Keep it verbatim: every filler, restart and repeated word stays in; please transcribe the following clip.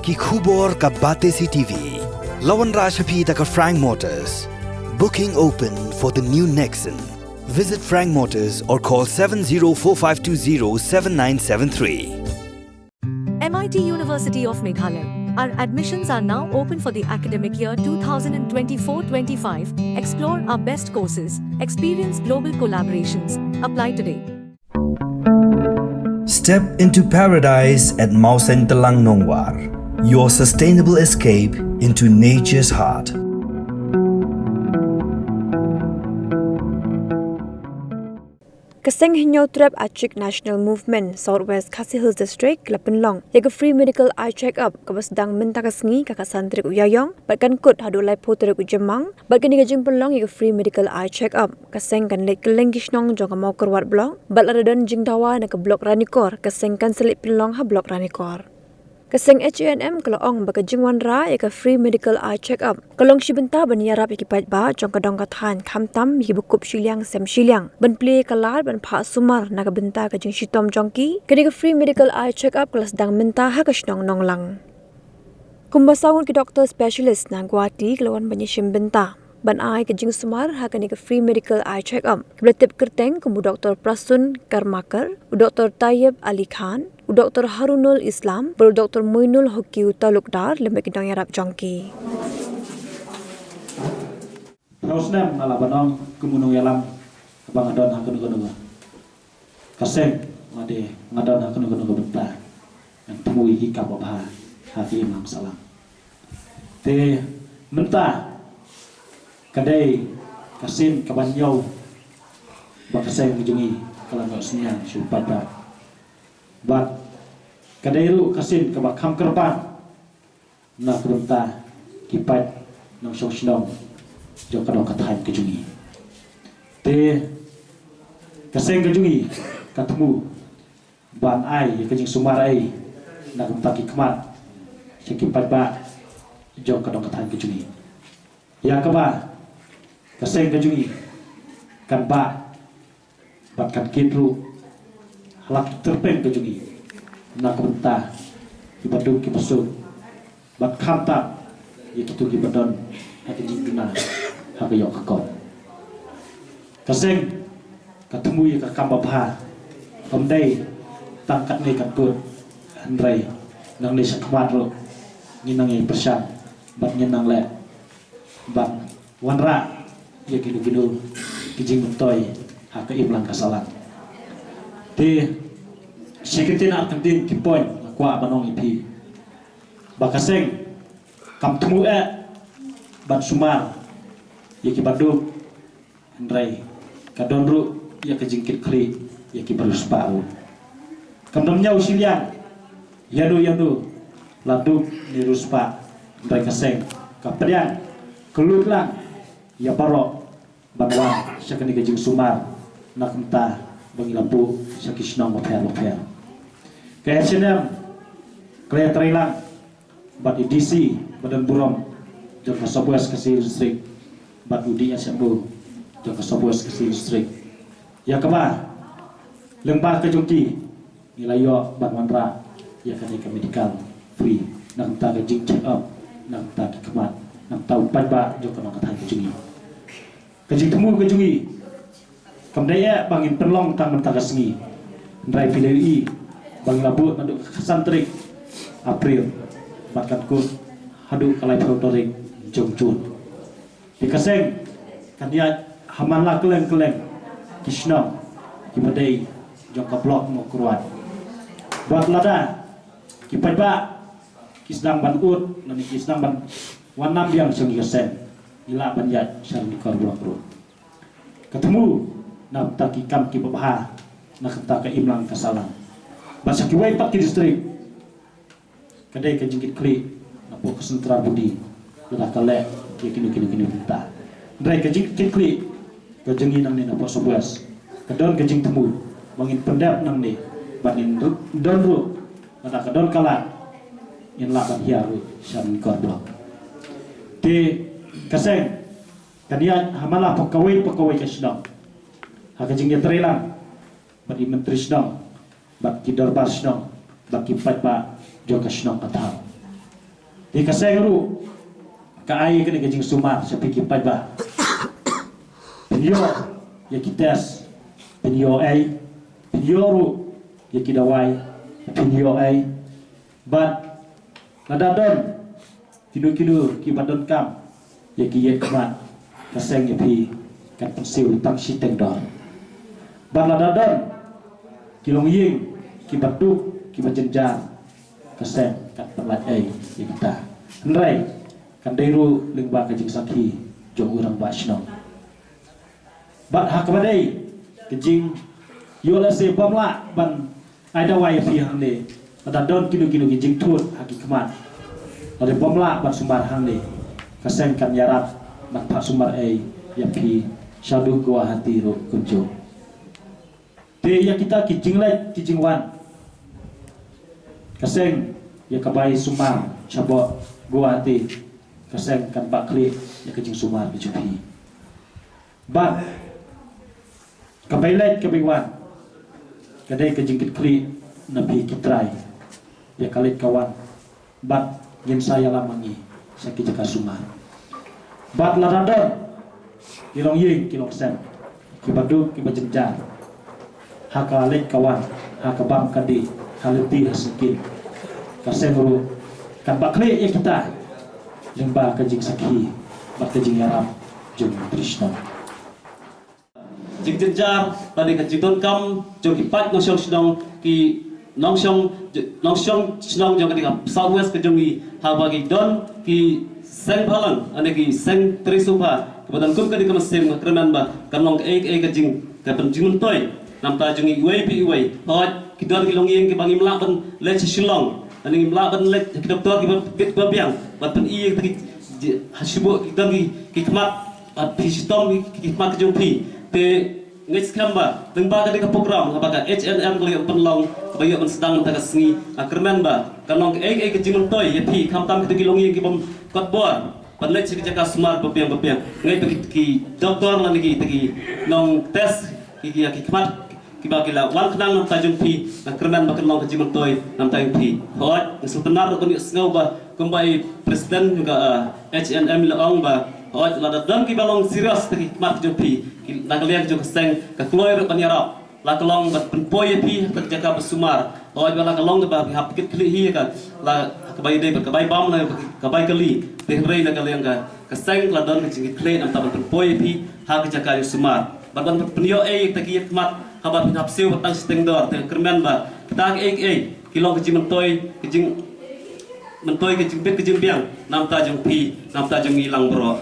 Ki khubor ka Batesi T V. La wanrah sha phi da ka Frank Motors. Booking open for the new Nexon. Visit Frank Motors or call seven zero four five two zero seven nine seven three. M I T University of Meghalaya. Our admissions are now open for the academic year twenty twenty-four twenty-five. Explore our best courses, experience global collaborations. Apply today. Step into paradise at Mawsyntelang Nongwar, your sustainable escape into nature's heart. Ka seng Hynñiew Trep Achik National Movement, South West Khasi Hills District, la pynlong ïa ka free medical eye check-up kaba sdang mynta ka sngi, ka khatsan tarik u Ïaïong, bad kan kut haduh laiphew tarik u Jymmang. Bad kane ka jingpynlong ïa ka free medical eye check-up, ka seng kan leit kylleng ki shnong jong ka Mawkyrwat Block, bad lada don jingdawa na ka Block Ranikor, ka seng kan sa leit pynlong ha Block Ranikor. Ka seng H A N M ka la ong ba ka jingwanrah ïa ka free medical eye check-up ka long shi bynta ban ïarap ïa ki paidbah jong ka dong ka thaiñ, khamtam ïa kiba kup shiliang sem shiliang, ban plie ïa ka lad ban phah sumar na ka bynta ka jingshitom jong ki. Kane ka free medical eye check-up ka la sdang mynta ha ka shnong Nonglang. Kumba saw ngut ki doktor specialist na Guwahati ki la wan ban ïashim bynta ban ai ka jingsumar ha kane ka free medical eye check-up, kiba la tip kyrteng kum u Doktor Prasun Karmakar, u Doktor Tayyib Ali Khan, u Doktor Harunul Islam bad u Doktor Moinul Hukiu Talukdar lem bad ki nongïarap jong ki. Phew snem nga la ban ong kum u nongïalam kaba nga don ha kano kano ka seng, nga de nga don ha kano kano ka bynta, ngan thmu ïa ki kam babha ha ka imlang sahlang. Te mynta ka dei ka sien kaba hynñiew ba ka seng ka jong ngi ka la noh synñiang sha u paidbah. Bad ka dei ruh ka sien kaba kham kyrpang na ka bynta ki paid nongshong shnong jong ka dong ka thaiñ ka jong ngi. Te ka seng ka jong ngi ka thmu ban ai ïa ka jingsumar ei na ka bynta ki khmat sha ki paidbah jong ka dong ka thaiñ ka jong ngi, ïa kaba ka seng ka jong ngi kan bah bad kan kit ruh ha la ki tyrpeng ka jong ngi na ka bynta kiba duk kiba suk, bad khamtam ïa kito kiba don ha ka jingduna ha ka ïoh ka kot. Ka seng ka thmu ïa ka kam babha, ym dei tang katne ka kut, hynrei nangne shakhmat ruh ngin nang ïai pyrshang bad ngin nang leh ban wanrah ïa kino kino ki jingmyntoi ha ka imlang ka sahlang. Te shi kyntien ar kyntien ki point nga kwah ban ong ïa phi ba ka seng kam thmu eh ban sumar ïa kiba duk, hynrei ka don ruh ïa ka jingkitkhlieh ïa kiba riewspah ruh. Kam don ñiew shiliang ïano ïano, la duk ne riewspah, hynrei ka seng ka pdiang ka lut lang ïa baroh ban wan sha kane ka jingsumar na ka bynta ba ngi la buh sha ki shnong bapher bapher. Ka H A N M ka la ïatreilang bad i D C ba don burom jong ka South West Khasi Hills District bad u D S M O jong ka South West Khasi Hills District, ïa kaba lyngba ka jong ki ngi la ïoh ban wanrah ïa kane ka medical free na ka bynta ka jing check up na ka bynta ki khmat, na ka bynta u paidbah jong ka nong ka thaiñ ka jong ngi. Ka jingthmu ka jong ngi kam dei eh ba ngin pynlong tang mynta ka sngi, hynrei phi la ïohi ba ngi la buh naduh ka khatsan tarik April bad kan kut haduh ka laiphew tarik jong June. Te ka seng kan ïaid ha man la kylleng kylleng ki shnong kiba dei jong ka Block Mawkyrwat. Bad lada ki paidbah ki sdang ban ud lane ki sdang ban wan nam biang sha ngi ka seng, ngi lah ban ïaid sha Ranikor Block ruh. Ka thmu na ka bynta ki kam kiba bha na ka bynta ka imlang ka sahlang. Bad sha kiwei pat ki district ka dei ka jingkitkhlieh na pdeng ka central body lada ka leh ïa kino kino kino bynta. Hynrei ka jingkitkhlieh ka jong ngi nangne na pdeng South West ka don ka jingthmu ba ngin pyndep nangne, ba ngin don ruh, lada ka don ka lad ngin lah ban hiar ruh sha Ranikor Block. Te ka seng kan ïaid ha man la pdeng kawei pa kawei ka shnong ha ka jingïatreilang bad i myntri shnong bad ki dorbar shnong bad ki paidbah jong ka shnong ka thaw. Te ka seng ruh ka ai kane ka jingsumar sha phi ki paidbah. Phin ïoh ïa ki test, phin ïoh ei, phin ïoh ruh ïa ki dawai, phin ïoh ei. Bad lada don kino kino kiba donkam ïa ki ïeit khmat, ka seng ïa phi kan pynsiew tang shiteng dor. Bad lada don ki longïing kiba duk kiba jynjar, ka seng kan pynlait ei ïa kita. Hynrei kan dei ruh lyngba ka jingsakhi jong u rangbah shnong. Bad ha kaba dei ka jingïoh lehse bym lah ban ai dawai ïa phi hangne, lada don kino kino ki jingthut ha ki khmat, lada bym lah ban sumar hangne, ka seng kan ïarap ban phah sumar ei ïa phi shaduh Guwahati ruh kumjuh. Te ïa kita ki jingleit ki jingwan, ka seng ïa ka bai sumar shapoh Guwahati, ka seng kan bah khlieh ïa ka jingsumar ka jong phi. Bad ka bai leit ka bai wan ka dei ka jingkitkhlieh na phi ki trai ïa ka leit ka wan. Bad ngin sa ïalam ma ngi sha ki jaka sumar. Bad lada don ki longïing ki longsem kiba duk kiba jynjar ha ka leit ka wan, ha ka bam ka dih, ha lynti ha syngkien, ka seng ruh kan bah khlieh ïa kita lyngba ka jingsakhi bad ka jingïarap jong u Myntri Shnong. Jingjynjar lane ka jingdonkam jong ki paid nongshong shnong, ki nongshong nongshong shnong jong ka dei ka South West ka jong ngi, haba ki don ki seng bhalang lane ki seng trei sngewbha kiba don kum ka dei ka mynsiem, nga kyrmen ba kan long kaei kaei ka jing, ka pynjingmyntoi namta jong ngi iwei pa iwei. Hooid, ki don ki longïing kiba ngim lah ban leit sha Shillong lane ngim lah ban leit ki doktor kiba bit ba biang ban pyni ïa ki, ha shibun ki don ki, ki khmat, bad phi shitom ki, ki khmat ka jong phi. Te ngeit skhem ba lyngba ka dei ka program haba ka H N M ka la ïoh pynlong, kaba ïoh ban sdang mynta ka sngi, nga kyrmen ba kan long kaei kaei ka jingmyntoi ïa phi, khamtam kita ki longïing ki bym kot bor ban leit sha ki jaka sumar ba biang ba biang. Ngeit ba ki, ki doktor lane kita ki nongtest ki, ki, ki khmat kiba ki la wan khnang namta jong phi, nga kyrmen ba kan long ka jingmyntoi namta jong phi. Hooid, nga sngewtynnat ruh ban ïohsngew ba kumba i president jong ka, ah, H N M i la ong ba, hooid, lada don kiba long serious ta ki khmat jong phi, ki, na ka liang jong ka seng ka kloi ruh ban ïarap. La ka long ban pynpoi ïa phi ha ka jaka ba sumar. Hooid, ba la ka long ba phi hap kit khlieh hi ka, la ka bai dei ba ka bai bam la ka bai kali. Te hynrei na ka liang ka, ka seng la don ka jingkit khlieh namta ban pynpoi ïa phi ha ka jaka jong sumar. Bad ban pynïoh ei ta ki ïa khmat haba phin hap siew ba tang shiteng dor, te kyrmen ba kita kiei kiei ki long ka jingmyntoi, ka jingmyntoi, ka jingbit ka jingbiang namta jong phi, namta jong ngi lang baroh.